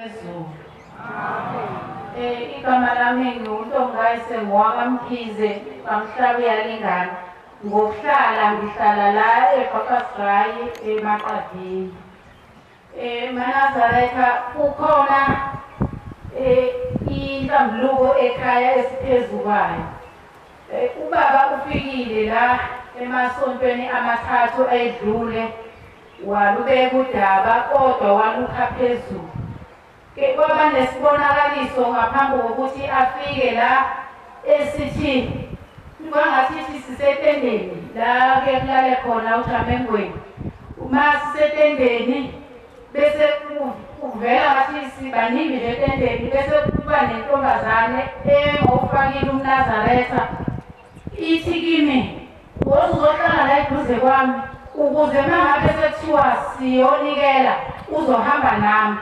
Phezulu. Amen. Igama lami nginguNtombikayise ngowakaMkhize kaMhlabuyalingana. Ngokuhlala ngihlala la eBhakasrayi eMaqadini. MaNazaretha kukhona inhlambuluko ekhaya esiphezu kwayo. Ubaba ufikile la emasontweni amathathu edlule walubeka udaba kodwa walukha phezulu. Ke kwaba nesibonakaliso ngaphambi kokuthi afike la esithi kwangathi sisetendeni la ke kulale khona uJamengweni. Uma sisetendeni bese kuvela ngathi sibaningi nje etendeni bese kuba nentombazane engofakile umNazaretha ithi kimi woza uzohlala la eduze kwami ukuze mangabe sekuthiwa siyonikela uzohamba nami.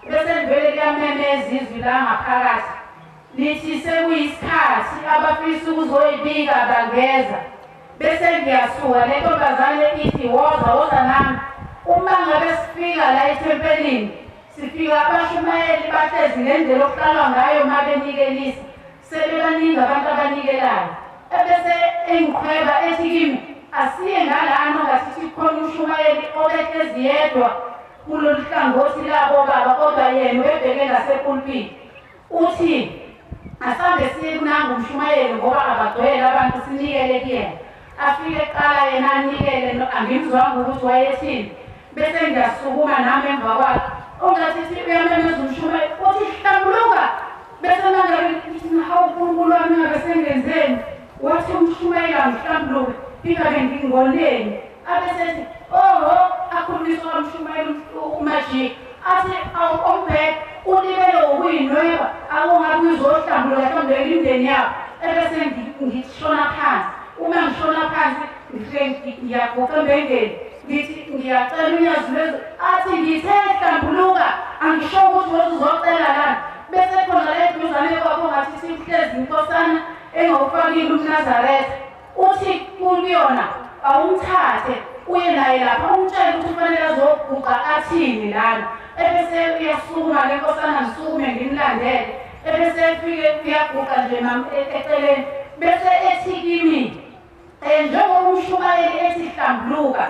Bese livele liyamemeza izwi la ngaphakathi lithi sekuyisikhathi abafisa ukuzoyibika bangeza. Bese ngiyasuka le ntombazane ithi woza woza nami. Uma ngabe sifika la ethempelini sifika abashumayeli bahlezi ngendlela okuhlalwa ngayo uma benikelisa, sebebaningi abantu abanikelayo. Ebese engiqhweba ethi kimi asiye ngalana ngathi khona umshumayeli obehlezi yedwa kulolu hlangothi labo baba kodwa yena ubebheke ngasepulpiti. Uthi asambe siye kunanga umshumayeli ngoba abagcwele abantu sinikele kuyena. Afike kuqala yena anikele, angimzwanga ukuthi wayethini. Bese ngiyasukuma nami emva kwakhe ongathi uyamemeza umshumayeli uthi hlambuluka. Bese mangabe ngithi hawu uNkulunkulu wami ngabe sengenzeni, wathi umshumayeli angihlambuluke ingabe ngingoneni. Abesethi oho akhulumiswa umshumayeli uMajik athi awumbheke ulibele ukuyinweba akungabe uzohlambuluka mhlawumbe imindeni yakho. Ebese ngishona phansi. Uma ngishona phansi ngiyaguqa embengeni ngithi ngiyacela unyazi lwezulu athi ngithe hlambuluka angisho ukuthi woza uzocela lana. Bese khona la eduzane kwakho ngathi sihlezi inkosana engofakile umNazaretha uthi kuyona awumthathe uye naye lapha umtshele ukuthi kufanele azoguqa athini lana. Ebese uyasukuma le nkosana ngisukume ngimlandele. Ebese efike uyaguqa nje mama eceleni bese ethi kimi njengoba umshumayeli ethi hlambuluka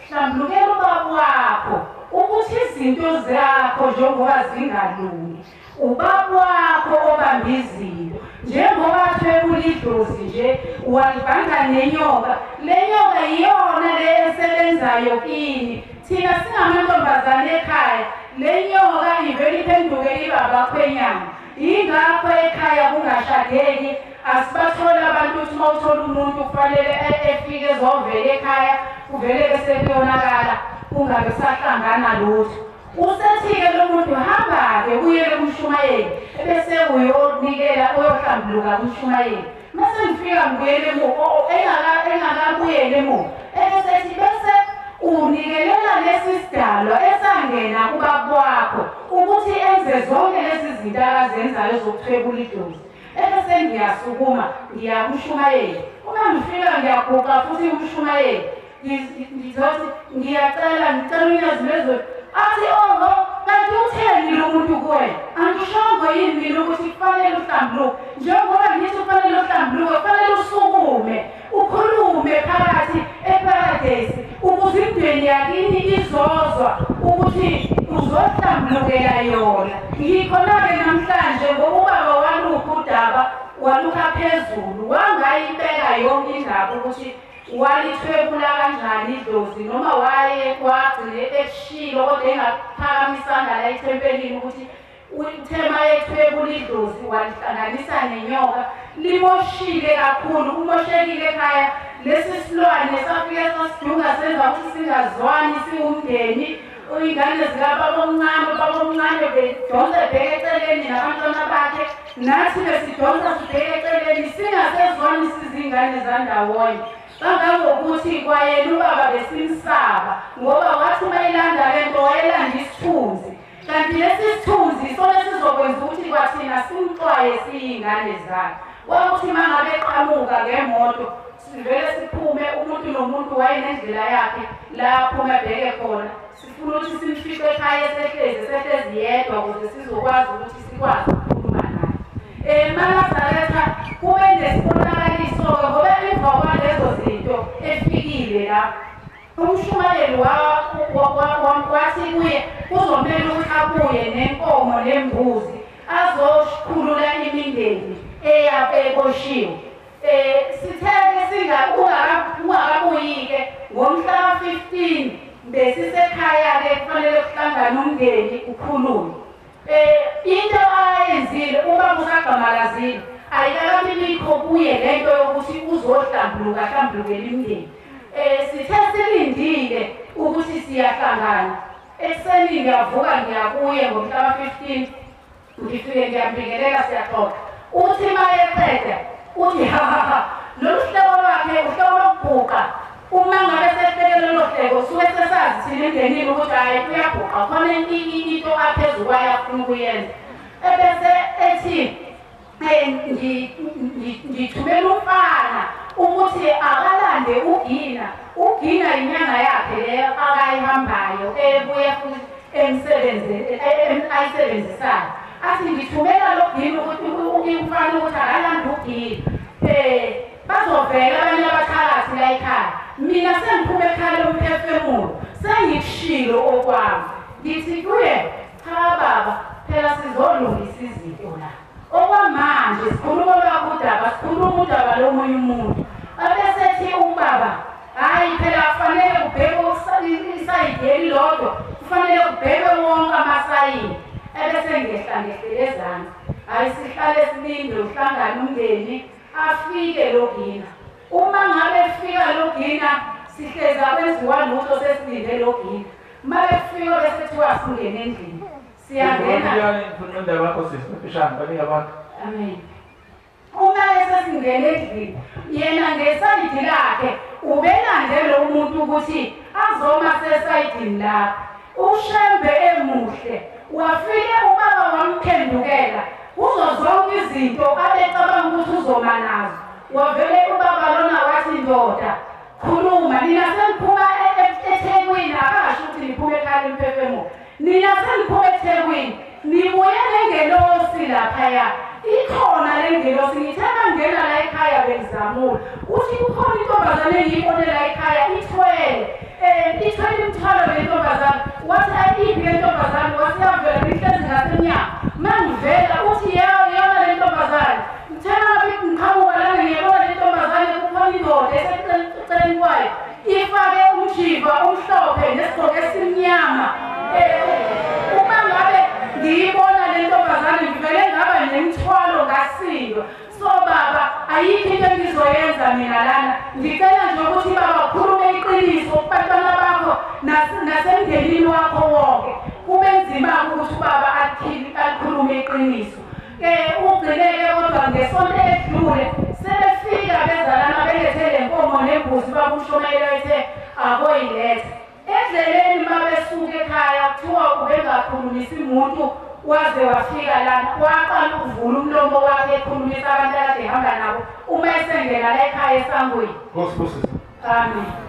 hlambulukela ubaba wakho ukuthi izinto zakho njengoba zingalungi ubaba wakho obamba izinto njengoba thwebula idlozi nje walibhanga nenyoka, le nyoka iyona le esebenzayo kini. Thina singamantombazane ekhaya le nyoka ivele iphenduke ibabakhwenyana. Yingakho ekhaya kungashadeki. Asibatholi abantu ukuthi uma uthola umuntu kufanele efike ezovela ekhaya kuvele bese kuyonakala kungabe kusahlangana lutho. Usethi-ke lo muntu hamba-ke uyele kumshumayeli ebese uyonikela uyohlambuluka kumshumayeli. Mase ngifika ngibuyele emuva engakabuyeli emuva ebesethi bese unikelela lesi sidalwa esangena kubaba wakho ukuthi enze zonke lezi zinto akazenzayo zokuthwebula idlozi. Ebese ngiyasukuma ngiya kumshumayeli. Uma ngifika ngiyaguqa futhi kumshumayeli ngizothi ngiyacela ngicela unyazi lwezulu athi oho kanti utheni lo muntu kuwena? Angishongo yini mina ukuthi kufanele uhlambuluke? Njengoba ngithi kufanele uhlambuluke kufanele usukume ukhulume phakathi eparadesi ukuze imindeni yakini izozwa ukuthi uzohlambulukela yona. Ngikhona-ke namhlanje ngoba ubaba walukha udaba walukha phezulu wangayibeka yonke indaba ukuthi walithwebula kanjani idlozi noma waye kwagcine ekushilo kodwa engaphakamisanga la ethempelini ukuthi uthema ethwebula idlozi walihlanganisa nenyoka. Limoshile kakhulu, kumoshekile ekhaya. Lesi silwane safike sasidunga senza ukuthi singazwani siwumndeni. Iy'ngane zikababa omncane, ubaba omncane bedonsa ebheke eceleni nabantwana bakhe, nathi besidonsa sibheke eceleni singasezwani sizingane zandawonye. Kangangokuthi kwayena ubaba besimsaba ngoba wathi uma elanda le nto wayelanda isithunzi, kanti lesi sithunzi isona sizokwenza ukuthi kwathina simxwaye siyiy'ngane zakhe. Kwakuthi Uthi mangabe eqhamuka ngemoto sivele siphume, umuntu nomuntu wayenendlela yakhe la aphuma ebheke khona. Sifuna ukuthi simfice ekhaya esehlezi yedwa ukuze sizokwazi ukuthi sikwazi ukukhuluma naye. MaNazaretha kube nesibonakaliso-ke ngoba emva kwalezo zinto efikile la umshumayeli wathi kuye kuzomele ukuthi abuye nenkomo nembuzi azokhulula imindeni eyabeboshiwe. Sithe-ke ungakabuyi-ke ngomhla ka-15 besisekhaya-ke kufanele kuhlangane umndeni ukhulume. Into ayenzile ubaba usagqamalazile ayikakabibikho kuye lento yokuthi uzohlambuluka ahlambulukele imindeni. Sithe silindile ukuthi siyahlangana. Ekuseni ngiyavuka ngiyakuye ngomhla ka-15 ngifike ngiyambingelela siyaxoxa. Uthi mayeqeda uthi ha ha ha, lolu hleko lwakhe uhleko lokubhuqa. Uma ngabe sehleke lolo hleko suke sesazi thina emndenini ukuthi hhayi uyabhuqa, khona into aphezu kwayo afuna ukuyenza. Ebese ethi ngithumela umfana ukuthi akalande uGina. uGina inyanga yakhe leyo akayihambayo ebuye futhi ayisebenzisayo. Athi ngithumela lo Gina ukuthi umfana ukuthi akalande uGina. Bazovela abanye abathakathi la ekhaya. Mina sengiphume ekhaya lomphefumulo, sengikushilo okwami. Ngithi kuye, cha baba, phela sizolungisa izinto la. Okwamanje sikhuluma lwakho udaba, sikhuluma udaba lomunye umuntu. Abesethi ubaba, hhayi phela kufanele kubhekwe isayidi elilodwa, kufanele kubhekwe wonke amasayidi. Ebese ngehla ngehlele ezansi. Hhayi sihlale silinde uhlangane umndeni, afike lo Gina. Uma ngabe efika lo Gina, sihlezi akwenziwa lutho sesilinde lo Gina. Uma befika bese kuthiwa singene endlini. Siyangena. Amen. Uma esesingena endlini, yena ngesayidi lakhe ubelande lo muntu ukuthi azoma sesayidini lakhe. UShembe emuhle wafike ubaba wamphendukela kuzo zonke izinto abecabanga ukuthi uzoma nazo. Wavele ubaba lona wathi ndoda khuluma, nina seniphuma eThekwini, akasho ukuthi niphume ekhaya lemphefumulo. Nina seniphuma eThekwini, nibuye nengelosi laphaya. Ikhona le ngelosi, ngithe mangena la ekhaya bengizamula. Uthi kukhona intombazane engiyibone la ekhaya ithwele. Ithwele imithwalo le ntombazane. Wathi ayiphi le ntombazane? Wathi yavela ngihlezi ngasemnyango. Mangivela uthi yona le ntombazane. Ngithe ngabe ngiqhamuka lana ngiyabona le ntombazane kukhona indoda eseceleni kwayo. Ifake umjiva omhlophe nesigqoko esimnyama. Uma ngabe ngiyibona le ntombazane ngivele ngaba nemithwalo ngasindwa. So baba, ayikho into engizoyenza mina lana. Ngicela nje ukuthi baba ukhulume iqiniso kubantwana bakho nasemndenini wakho wonke. Kube nzima ukuthi ubaba akhulume iqiniso. Ugcineke kodwa ngesonto eledlule sebefika bezalana belethe le nkomo nembuzi bakushumayela ethe akoyiletha. Endleleni uma besuka ekhaya kuthiwa ubengakhulumisi muntu waze wafika lana, waqala ukuvula umlomo wakhe ekhulumisa abantu akade ehamba nabo uma esengena la ekhaya esangweni. Amen.